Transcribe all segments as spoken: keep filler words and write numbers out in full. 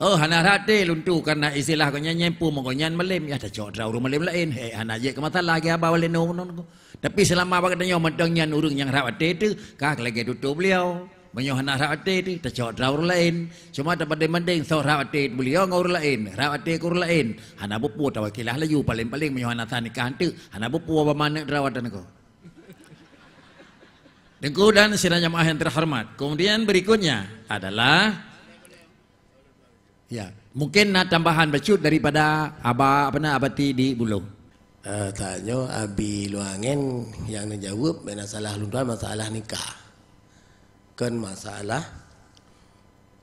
Oh, hana rhot até lôn tu, karena istilah geuh nyan nyang peue meunyoe nyan malem, ya tacok droe ureuëng malem laén. Hei, hana jeuet keu masalah lagée haba waleno meunan ko. Tapi seulama bak geutanyoe mantong nyan ureuëng nyang rhot até teuh, ka lagée tutoe beuliau. Meunyoe hana rhot até teuh, tacok droe ureuëng laén. Cuma tabandeng-bandeng soe rhot até beuliau ngon ureuëng laén, rhot até keu ureuëng laén. Hana bupo tawakilah laju, paleng-paleng meunyoe hana sah nikah teuh, hana bupo bak manök droe atan ko. Teungku dan sidang jamaah yang terhormat, kemudian berikutnya adalah, ya, mungkin na tambahan bacut daripada Aba, apa na, Abati di Bulo. Eh, tanyoe Abi Luangen nyang neujaweueb, bena salah lôn tuan masalah nikah. Kon masalah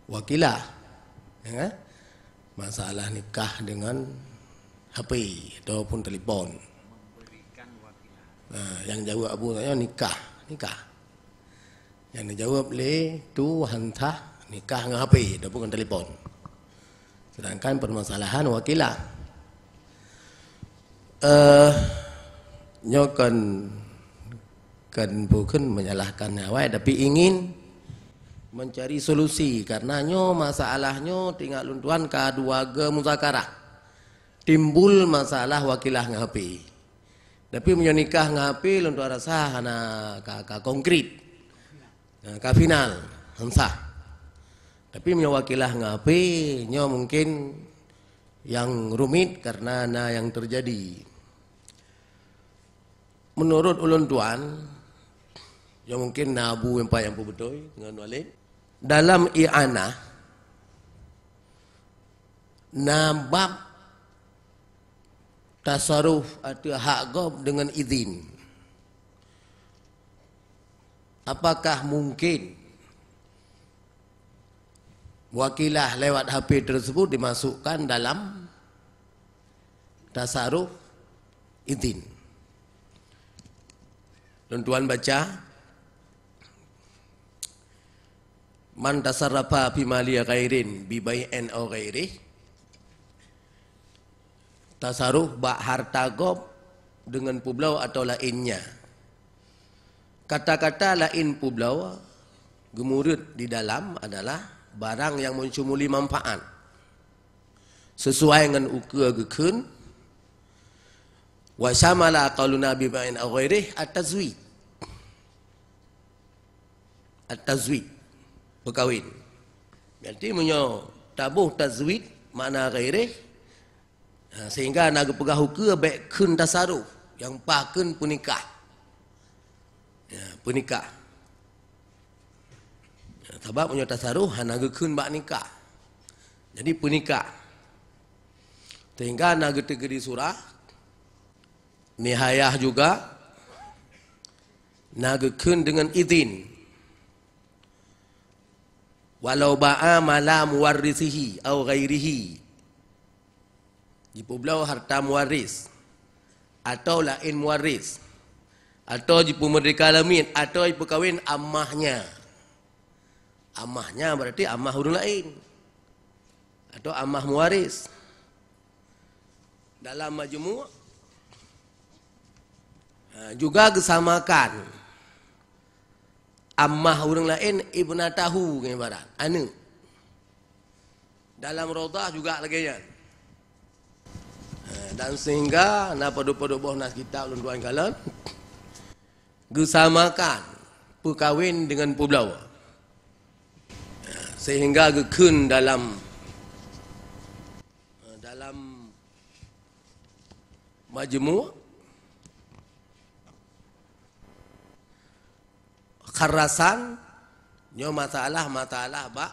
wakilah, ya kan? Masalah nikah dengan H P ataupun telepon. Nah, nyang jaweueb Abu tanyoe nikah, nikah. Nyang neujaweueb lé tu hana sah nikah ngon H P ataupun ngon telepon. Sedangkan permasalahan wakilah. Eh, nyoe kon, kon bukan menyalahkan awai, tapi ingin mencari solusi, karena nyoe masalah nyoe teuingat lôn tuan ka dua ga muzakarah. Timbul masalah wakilah ngon H P. Tapi meunyoe nikah ngon H P lôn tuan rasa hana ka, ka konkret. Nah, ka final, hana sah. Tapi meunyoe wakilah ngon H P, nyoe mungkin nyang rumit karena na nyang terjadi. Menurut ulôn tuan, ya mungkin na Abu nyang paling peubeutôi ngon Walid. Dalam i'anah, na bab tasaruf atau hak gob dengan izin. Apakah mungkin wakilah lewat H P tersebut dimasukkan dalam tasaruf izin? Lôn tuan baca, "Man tasarrafa fi mali ghairin bi bai'in aw ghairih." Tasaruf bak harta gob dengan peubloe atau lainnya. Kata-kata lain peubloe geumurot di dalam adalah barang yang mencumuli manfaat. Sesuai ngon ukeue geukheun, wa syamala qauluna bi bai'in aw ghairih at-tazwij. At-tazwij, peukawén. Berarti meunyoe taboh tazwij makna ghairih, ha, sehingga na geupeugah ukeue bék kheun tasaruf, nyang paih kheun peunikah. Ya, peunikah. Ya, sabab meunyoe tasaruf hana geukheun bak nikah. Jadi peunikah. Sehingga na geuteupeue di surah Nihayah juga na geukheun dengan idhin. Walau ba'a mala muwarrisihi au ghairihi. Jipeubloe harta muwaris atau laén muwaris, atau jipeumeurdeka lamiet, atau jipeukawen amahnya. Amahnya berarti amah ureuëng laén, atau amah muwaris. Dalam majmu', ha, juga geusamakan amah ureuëng laén, ibnatahu, ngon ibarat aneuk. Dalam Raudhah juga lagée nyan. Ha, dan sehingga na padub-padub boh nas kitab lôn tuan kalon, geusamakan peukawen dengan peubloe. Ha, sehingga geukheun dalam, ha, dalam majmu', kharasan, nyoe masalah-masalah bak,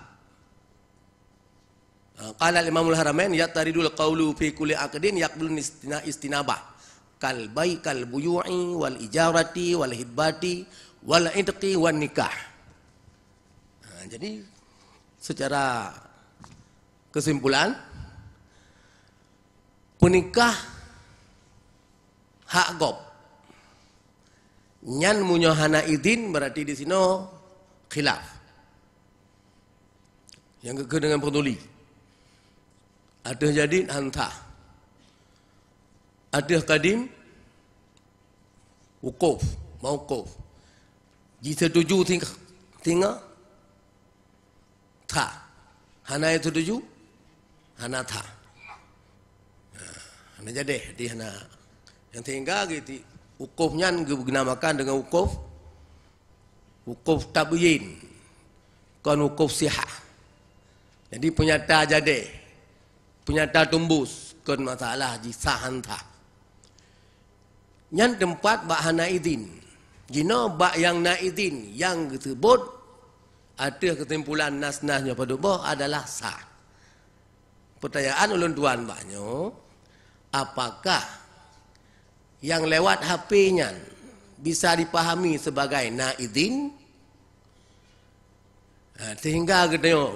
ha, qala Imamul Haramain, "Yataridul qaulu fi kulli aqdin yaqbulun istina-, istinabah, kal bai', kal buyu'i, wal ijarati, wal hibati, wal itqi, wan nikah." Ha, jadi, secara kesimpulan, peunikah hak gob. Nyan meunyoe hana idhin, berarti di sinoe khilaf. Nyang geukheun dengan peuduli. Ateueh jadid hana sah. Ateueh kadim, wukuf, mauquf. Jiseutuju sing-, singoh, sah. Hana jiseutuju, Hana tha. Hana jadeh, di hana. Nyang sehingga geuti-, wukuf nyan geugenamakan deungon wukuf, wukuf tabyin, kon wukuf sihah. Jadi, peunyata jadeh, peunyata tumbus, kon masalah jisah han sah. Nyan teumpat bak hana idhin. Jinoe bak nyang na idhin, nyang geuseubut ateueh keusimpulan nas-nas nyoe padub boh adalah sah. Peutanyaan ulôn tuan bak nyoe, apakah nyang lewat H P nyan bisa dipahami sebagai na idhin? Ha, sehingga geutanyoe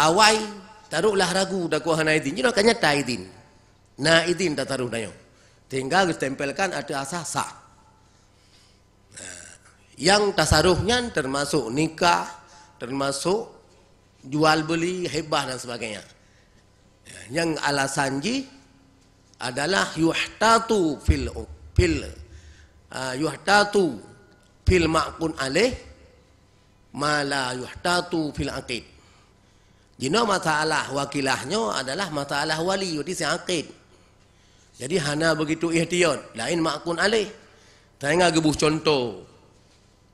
awai taruhlah ragu takot hana idhin. Jinoe ka nyata idhin. Na idhin tataruh tanyoe. Sehingga geutempelkan ateueh asas sah. Nah, nyang tasaruf nyan termasuk nikah, termasuk jual beli, hibah dan sebagainya. Nyang alasan jih adalah yuhtatu fil, fil, ah, yuhtatu fil ma'qud alaih ma la yuhtatu fil aqid. Jinoe masalah wakilah nyoe adalah masalah wali, berarti si aqid. Jadi hana begitu ihtiyat, laén ma'qud alaih. Tanyoe geuboh contoh.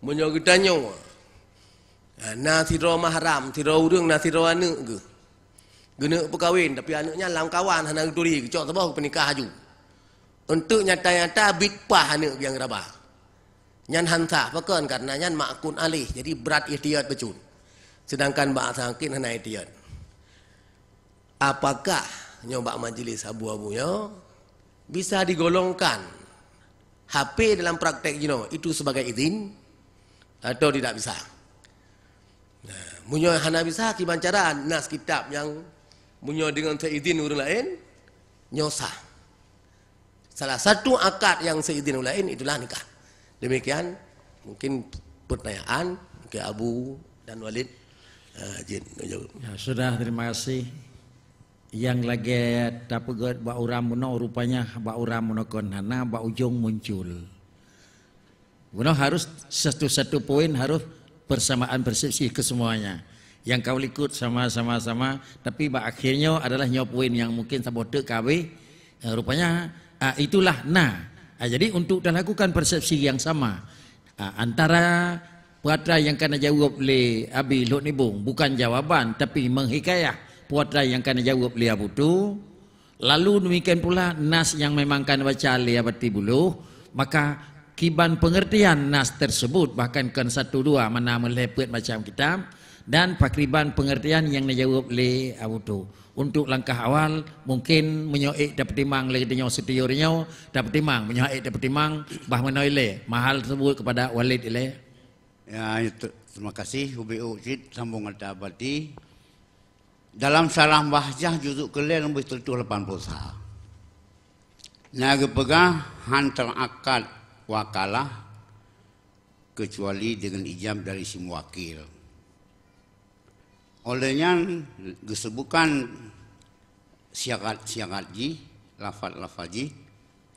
Meunyoe geutanyoe, ha, na sidroe mahram, sidroe ureuëng na sidroe aneuëk geuh. Geuneuk peukawen, tapi aneuëk nyan lam kawan hana geuturi, geucok saboh geupeunikah laju. Untuk nyata-nyata bit pah aneuëk nyang raba. Nyan han sah, pakon? Karena nyan ma'qud alaih, jadi brat ihtiyat bacut. Sedangkan bak si aqid hana ihtiyat. Apakah nyoe bak majlis abu-abu nyoe bisa digolongkan H P dalam praktek jinoe itu sebagai idhin atau tidak bisa? Nah, meunyoe hana bisa, kiban cara nas kitab nyang meunyoe deungon seidhin ureuëng laén, nyoe sah. Salah satu akad nyang seidhin ureuëng laén itulah nikah. Demikian mungkin pertanyaan ke Abu dan Walid. Ah, jin jawab. Ya, sudah, terima kasih. Nyang lagée tapeugét bak uram bunoe, rupanya bak uram bunoe kon hana, bak ujong muncul. Bunoe harus satu-satu poin harus persamaan persepsi kesemuanya. Nyang ka likot sama, sama, sama, tapi bak akhirnya adalah nyoe poin nyang mungkin saboh teuk ka habéh. Eh, rupanya, ah, itulah na. Ah, jadi untuk talakukan persepsi nyang sama, ah, antara peue atra nyang ka neujaweueb lé Abi Lhok Nibong, bukan jawaban, tapi menghikayah peue atra nyang ka neujaweueb lé Abu Tu, lalu demikian pula nas nyang memang ka neubaca lé Abati Buloh, maka kiban pengertian nas tersebut, bahkan kon satu dua, mana meulhèe peuet macam kitab, dan pakriban pengertian nyang neujaweueb lé Abu Tu. Untuk langkah awal, mungkin meunyoe ék tapeutimang lé geutanyoe seutuju nyoe, tapeutimang, meunyoe ék tapeutimang, bah meunoe ilée, mahal tersebut kepada Walid ilée. Ya, te-, terima kasih, Ubi Ucit, sambung kata Abati. Dalam Syarah Bahjah juzuk keulhèe leubeh teutuh lapan puluh sa. Na geupeugah han teuakad wakalah keucuali deungon ijab dari si muwakil. Oleh nyan geuseubukan syarat-syarat jih, lafaz-lafaz jih,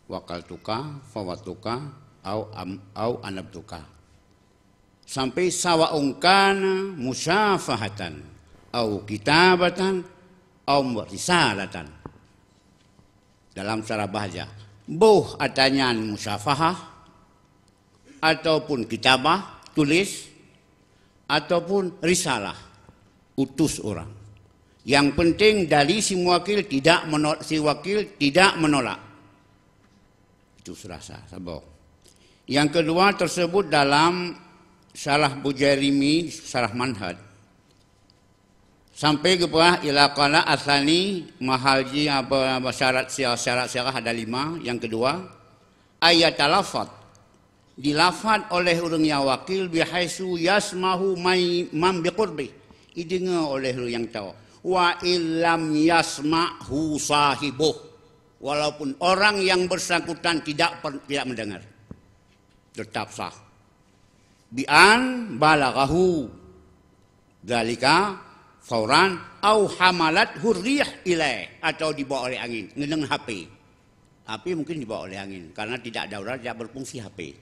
wakaltuka, fawattuka, au am-, au anabtuka. Sampai sawaun kana musyafahatan, au kitabatan, au risalatan. Dalam Syarah Bahjah, boh atanyan musyafahah, ataupun kitabah, tulis, ataupun risalah, utus orang. Yang penting dari si muwakil tidak menol-, si wakil tidak menolak. Itu sudah sah, saboh. Yang kedua tersebut dalam Syarah Bujairimi, Syarah Manhaj. Sampai geupeugah ila qala asani mahal ji apa, apa syarat sia-, syarat syarah ada lima. Yang kedua, ayatalafat. Dilafat oleh ureuëng nyang wakil bihaitsu yasma'uhu may-, man biqurbi. Ideungoe oleh ureuëng nyang toe. Wa illam yasma'hu sahibuh. Walaupun orang yang bersangkutan tidak per-, tidak mendengar. Tetap sah. Bi an balaghahu dzalika fauran au hamalathu rih ilai, atau dibawa oleh angin, ngeunong H P. Tapi mungkin dibawa oleh angin karena tidak ada orang, tidak berfungsi H P.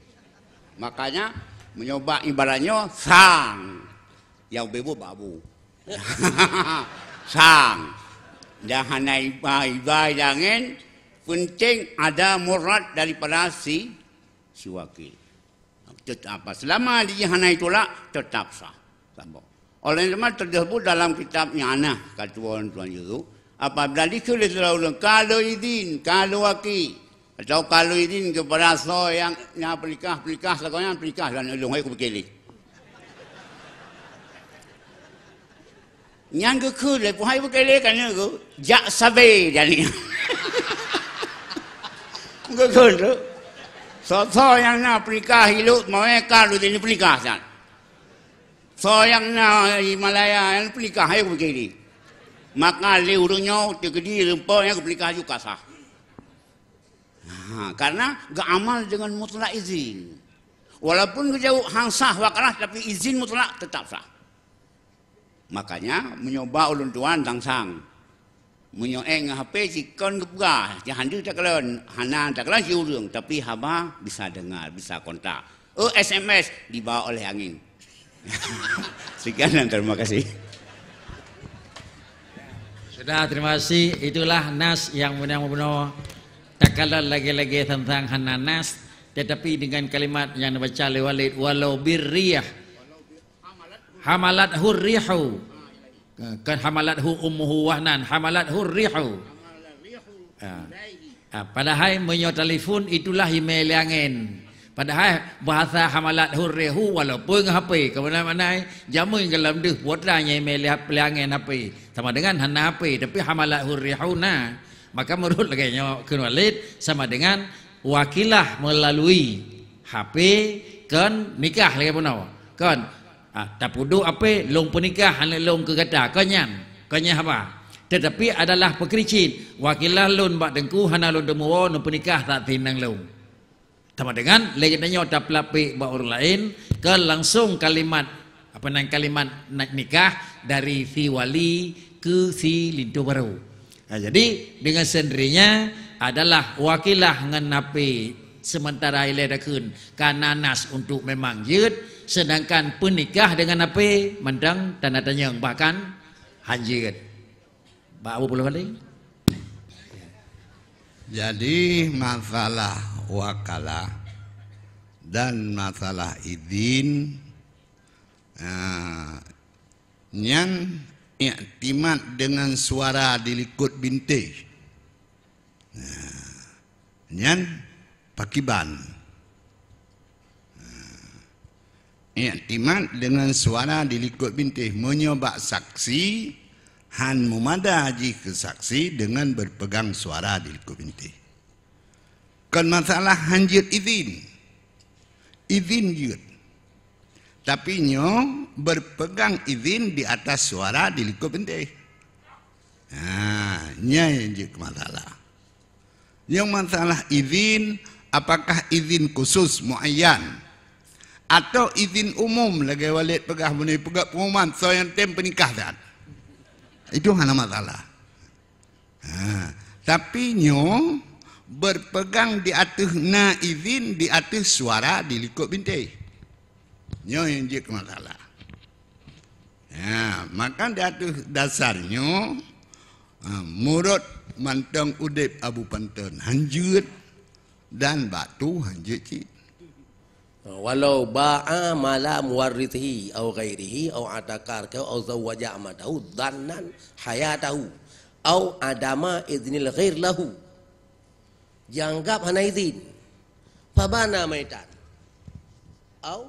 Makanya meunyoe bak ibaratnya sang yang bebo babu. Sang. Dan hana iba-iba jangan penting ada murad daripada si, si wakil. Tetap sah. Selama dia hana itulak, tetap sah. Sambung. Oleh teuma tersebut dalam kitab I'anah, kata tuan-tuan itu, apabila dikheun lé sidroe ureuëng, ka lôn izin, ka lôn wakil, atau ka lôn izin kepada soe nyang na peunikah, peunikah sagoe nyan peunikah dan ulôn hai kupeukeuleh. Nyan geukheun lé puhai bukele ka nyoe geu, jak sabe jani. Geukheun tu. Soe-soe nyang na peunikah ilok mawé ka lôn izin peunikah nyan. Soe nyang na di Malaya nyang peunikah hai bukele. Maka lé ureuëng nyoe teukeudi rumpok nyang peunikah ju ka sah. Ha, karena geuamal dengan mutlak izin. Walaupun geujaweueb han sah wakalah tapi izin mutlak tetap sah. Makanya meunyoe bak ulôn tuan tangsang. Meunyoe ék ngon H P sikon geupeugah, jihandu takalon, hana takalon si ureuëng, tapi haba bisa dengar, bisa kontak. Oh, S M S dibawa oleh angin. Sekian dan terima kasih. Sudah, terima kasih. Itulah nas yang benar-benar takalon lagi-lagi tentang hana nas, tetapi dengan kalimat yang dibaca oleh Walid, walau birriyah. Hamalathu rihu. Kan hamalathu ummuhu wahnan, hamalathu rihu. Ha. Ha, padahai meunyoe talifon itulah imé lé angén. Padahai bahasa hamalathu rihu walaupun ngon H P, keumanai-manai jameun goh lom deuh putra nyang imé lé, lé angén H P. Sama dengan hana H P, tapi hamalathu rihu na. Maka meurut lagée nyoe kheun Walid sama dengan wakilah melalui H P kon nikah lagée bunoe. Kon, ah, tapeuduek H P lôn peunikah aneuk lôn keu gata. Kon nyan, kon nyan haba. Tetapi adalah peukricit, wakilah lôn bak teungku hana lôn teumeuwoe neupeunikah that si inong lôn. Sama dengan lagée tanyoe tapeulapek bak ureuëng laén ke langsung kalimat, apa nan kalimat na-, nikah dari si wali ke si linto barô. Nah, jadi dengan sendirinya adalah wakilah ngon H P sementara ilée dakheun kana nas untuk memang jeuet, sedangkan peunikah dengan H P mantong tanda tanyong bahkan han jeuet. Bak Abu Puluh Wali. Jadi masalah wakalah dan masalah izin, ah, nyan iktimat dengan suara di likot bintéh. Nah, nyan pakiban. Nah, iktimat dengan suara di likot bintéh. Meunyoe bak saksi, han meumada jih keu saksi dengan berpegang suara di likot bintéh. Kon masalah han jeuet izin. Izin jeuet. Tapi nyoe berpegang izin di atas suara di likot bintéh. Ha, nyan nyang jeuet keu masalah. Nyang masalah izin, apakah izin khusus muayyan atau izin umum lagée Walid peugah meunyoe peugah pengumuman soe nyang tem peunikah dan. Itu hana masalah. Ha, tapi nyoe berpegang di ateueh na izin di ateueh suara di likot bintéh. Nyoe nyang jeuet keu masalah. Ha, maka di ateueh dasar nyoe, ha, murot mantong udeb Abu Panton han jeuet dan bak tu han jeuet cit. Walau ba'a mala muwarrithihi au ghairihi au ataka rikahu au zawwaja amatahu dhannan hayatahu au adama idznil ghair lahu. Jianggab hana idhin. Fabana maitan. Au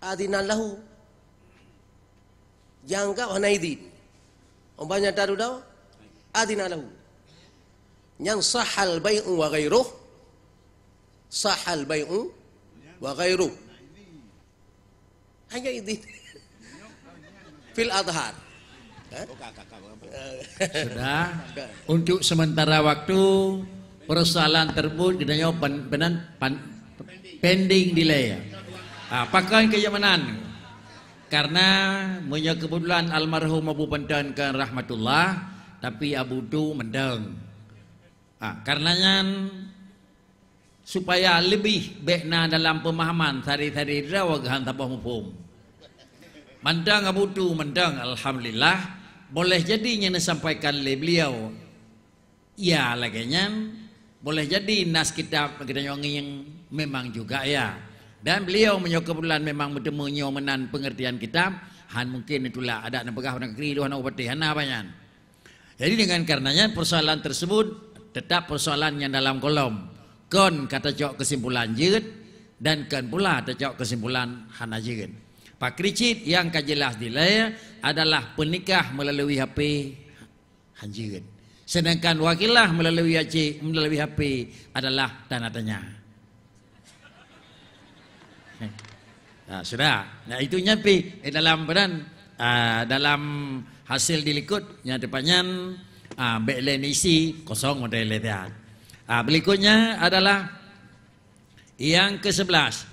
adhina lahu. Jianggab hana idhin. Umpamanya taru dau, adhina lahu. Nyan sahal bai'u wa ghairuh. Sahal bai'u wa ghairuh. Hanya idhin. Fil adhar. Ha? Sudah. Untuk sementara waktu, persoalan tersebut kita nyoe pen-, penan-, pan-, pending delay. Ha, pakon keu zaman nyan. Karena meunyoe kebetulan almarhum Abu Panton kan rahmatullah, tapi Abu tu mendeng. Ha, karena nyan supaya lebih bék na dalam pemahaman sari-sari droe geuhan saboh muphom. Mantong Abu Tu, mantong, alhamdulillah, boleh jadi nyang disampaikan lé beliau, ya, lagée nyan, boleh jadi nas kitab geutanyoe ngieng memang juga ya. Dan beliau meunyoe keubeutulan memang meuteumé nyoe meunan peungeurtian kitab, han mungken ditulak, adak neupeugah bak kri lôn hana upateh, hana banyan. Jadi, dengan karenanya, persoalan tersebut tetap persoalan nyang dalam kolom. Kon ka tacok kesimpulan jeuet dan kon pula tacok kesimpulan hana jeuet. Pakri cit nyang ka jeulaih dilée adalah peunikah meulalu H P hanjeuet. Sedangkan wakilah meulalu H C, meulalu H P adalah tanda tanya. Nah, sudah. Nah, itu nyan pih, eh, dalam badan, ah, dalam hasil dilikot, nyang tepat nyan, ah, bék lé isi kosong model lé tian. Ah, berikutnya adalah yang kesebelas.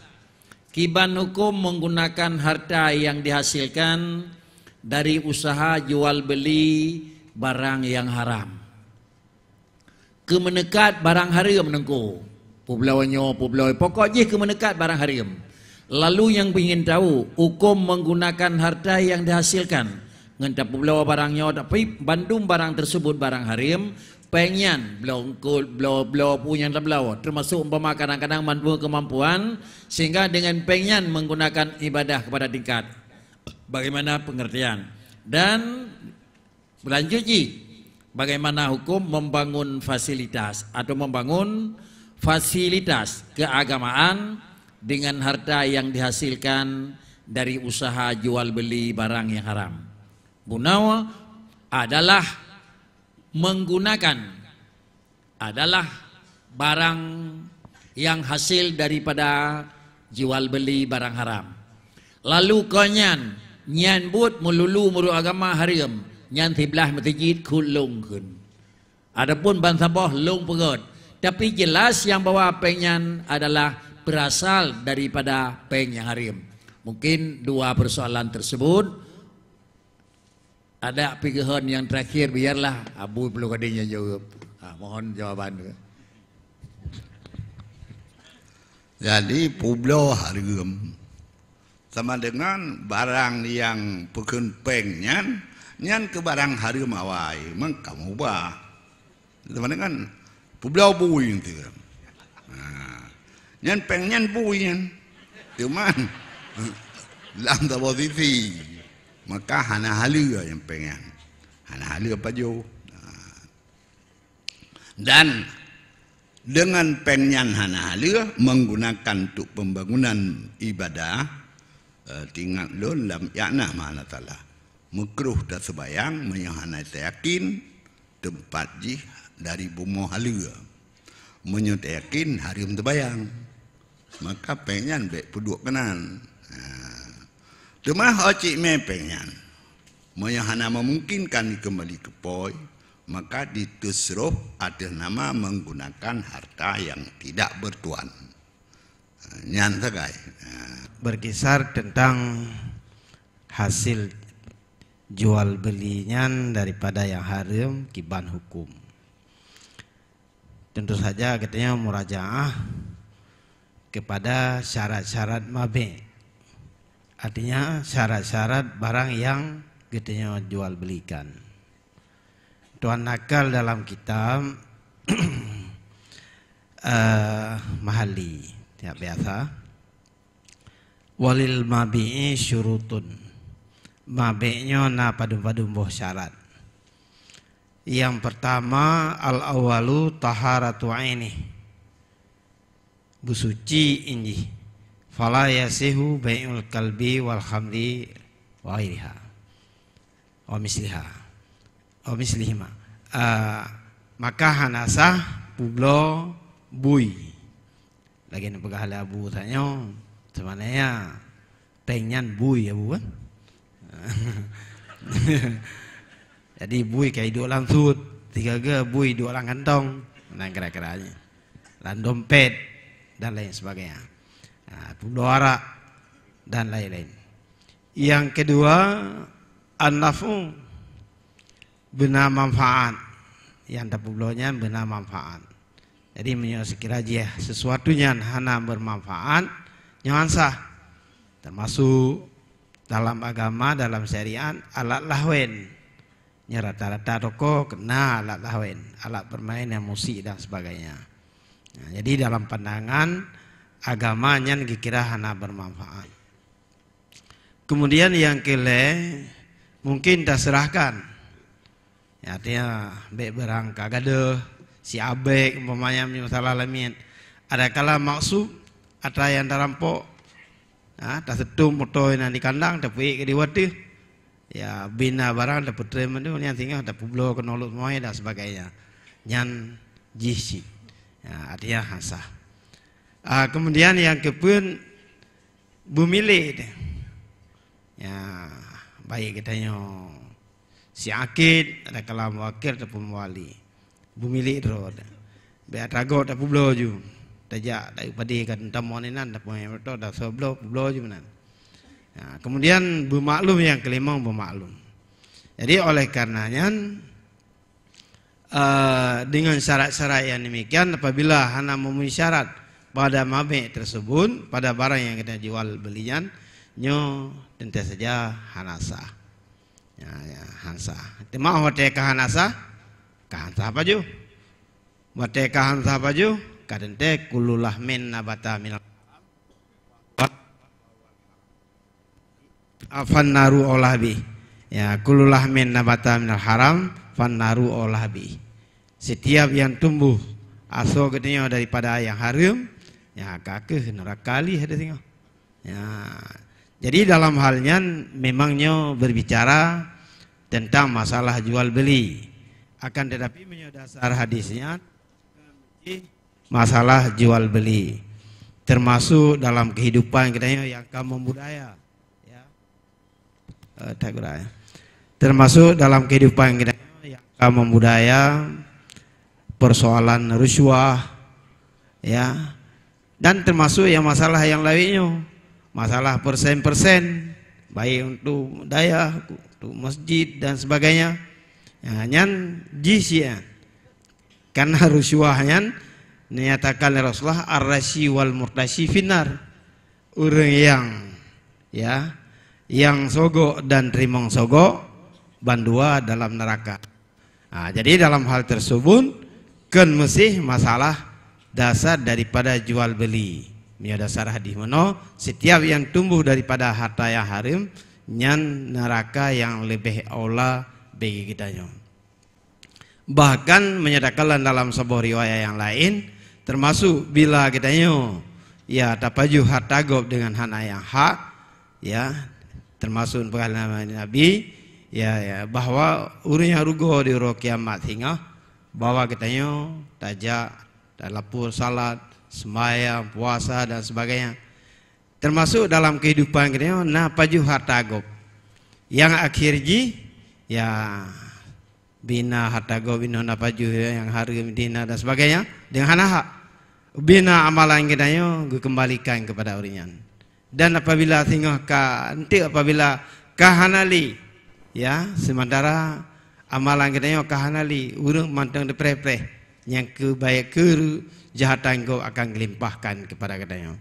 Kiban hukum menggunakan harta yang dihasilkan dari usaha jual beli barang yang haram. Keumeuneukat barang hareuem neungku. Peubloe nyoe, peubloe, pokok jih keumeuneukat barang hareuem. Lalu nyang pingin tahu hukum menggunakan harta yang dihasilkan ngon tapeubloe barang nyoe, tapi bandum barang tersebut barang hareuem, péng nyan, bloe eungkot, bloe, bloe peue nyang tabloe, termasuk umpama kadang-kadang mandeue keumampuan, sehingga dengan péng nyan menggunakan ibadah kepada tingkat. Bagaimana pengertian? Dan berlanjut jih, bagaimana hukum membangun fasilitas atau membangun fasilitas keagamaan dengan harta yang dihasilkan dari usaha jual beli barang yang haram? Bunoe adalah menggunakan adalah barang yang hasil daripada jual beli barang haram. Lalu kon nyan, nyan buet meululu meurok agama hareuem, nyan siblaih meuseujid kheun lôn kheun. Adapun bansaboh lôn peugét, tapi jelas nyang bahwa péng nyan adalah berasal daripada péng nyang hareuem. Mungkin dua persoalan tersebut. Ada pikiran yang terakhir, biarlah Abu Abdul Qadir yang jawab. Ha, mohon jawaban tu. Jadi, peubloe hareuem sama dengan barang yang peukheun péng nyan, nyan keu barang hareuem awai, meuka mubah. Teuma dengan peubloe bui nyan. Ha. Nyan péng nyan bui nyan. Teuma lam saboh sisi, maka hana haleue nyang péng nyan. Hana haleue pajoh. Ha. Dan dengan péng nyan hana haleue menggunakan untuk pembangunan ibadah, eh, teuingat lôn lam I'anah meuhana salah. Meukruh taseubayang meunyoe hana tayakin teumpat jih dari bumoe haleue. Meunyoe tayakin hareuem teubayang, maka péng nyan bék peuduek keunan. Ha. Teuma ho cit mé péng nyan, meunyoe hana memungkinkan dikeumbali keu pôi, maka ditusrof ateueh nama menggunakan harta yang tidak bertuan. Ha, nyan sagai. Ha. Berkisar tentang hasil jual beli nyan daripada yang hareuem kiban hukum. Tentu saja geutanyoe murajaah kepada syarat-syarat mabé'. Artinya syarat-syarat barang yang geutanyoe jual belikan. Tuan nakal dalam kitab, eh, Mahalli, ya, biasa. Walil mabi'i syurutun. Mabé' nyoe na padum-padum boh syarat. Yang pertama, al-awwalu taharatu ainih. Beusuci injih. Fala yasihu bai'ul kalbi wal khamri wa ghairiha. Wa misliha. Wa mislihima. Ah, maka hana sah peubloe bui. Lagée neupeugah lé Abu tanyoe, seumanaya péng nyan bui Abu kan. Jadi bui ka iduek lam sut, sigaga bui iduek lam kantong, dan kira-kira nyan. Lam dompet dan lain sebagainya. Ha, peubloe arak dan lain-lain. Yang kedua, an-naf'u, beuna manfaat. Nyang tapeubloe nyan beuna manfaat. Jadi meunyoe sekira jih sesuatu nyan hana bermanfaat, nyoe han sah. Termasuk dalam agama, dalam syariat, alat lahwen. Nya rata-rata toko kena alat lahwen, alat permainan musik dan sebagainya. Nah, jadi dalam pandangan agama nyan dikira hana bermanfaat. Kemudian yang kele, mungkin taserahkan. Ya, artinya, bek barang ka gadoh, si abek umpamanya masalah lamiet. Adakala maksud atra yang tarampok, ha, taseutum moto nyang di kandang, tapeuék keu di wateuh. Ya, bina barang tapeutrem mandum, nyan singoh tapeubloe keunoe lôn semuanya dan sebagainya. Nyan jih cit. Ya, artinya hana sah. Ah, kemudian yang keupeuet, beumilék teuh. Ya, baik geutanyoe si akid, adakala muwakil ataupun muwali. Beumilék droe teuh. Bek atra gob tapeubloe ju. Tajak, tajak padé ka tamong inan, tapeuék moto, tasoe bloe, peubloe ju meunan. Ya, kemudian beumaklum yang kelimong, beumaklum. Jadi, oleh karena nyan, eh, dengan syarat-syarat yang demikian, apabila hana memenuhi syarat pada mabek tersebut, pada barang yang kita jual beli nyan, nyoe tentu saja hana sah. Ya, ya, hana sah. Teuma watée ka hana sah, ka hana sah pajoh. Watée ka hana sah pajoh, ka teuntée kullu lahmin nabata minal fannaru aula bih. Ya, kullu lahmin nabata minal haram fannaru aula bih. Setiap yang tumbuh asoe geutanyoe daripada yang hareuem, ya, ka keuh neuraka lih ada singoh. Ya. Jadi dalam hal nyan memang nyoe berbicara tentang masalah jual beli. Akan tetapi meunyoe dasar hadis nyan masalah jual beli, termasuk dalam kehidupan kita yang ka membudaya, ya. Eh, tak kira, ya. Termasuk dalam kehidupan kita yang ka membudaya persoalan rusyuah, ya. Dan termasuk yang masalah yang lainnya, masalah persen-persen, baik untuk dayah, untuk masjid dan sebagainya. Ya, nyan jih sia. Karena rusyuah nyan dinyatakan oleh Rasulullah, "Ar-rashi wal murtashi finnar." Ureuëng yang, ya, yang sogok dan teurimong sogok, bandua dalam neraka. Ha, jadi dalam hal tersebut, kon meusih masalah dasar daripada jual beli. Meunyoe dasar hadis meunoe, setiap yang tumbuh daripada harta yang haram, nyan neraka yang lebih aula bagi geutanyoe. Bahkan menyatakan dalam sebuah riwayat yang lain, termasuk bila geutanyoe, ya, tapajoh harta gob dengan hana yang hak, ya, termasuk peugah lé Nabi, ya, ya, bahwa ureuëng nyang rugoe di uroe kiamat singoh, bahwa geutanyoe tajak, talapor salat, sembahyang, puasa dan sebagainya. Termasuk dalam kehidupan geutanyoe na pajoh harta gob. Yang akhir jih, ya, bina harta gob, bina na pajoh yang hareuem dina dan sebagainya dengan hana hak. Bina amalan geutanyoe geukembalikan kepada ureuëng nyan. Dan apabila singoh ka, enteuk apabila ka hana lé, ya, sementara amalan geutanyoe ka hana lé, ureuëng mantong dipreh-preh, nyang keu baik keu jahatan gob akan geulimpahkan kepada geutanyoe.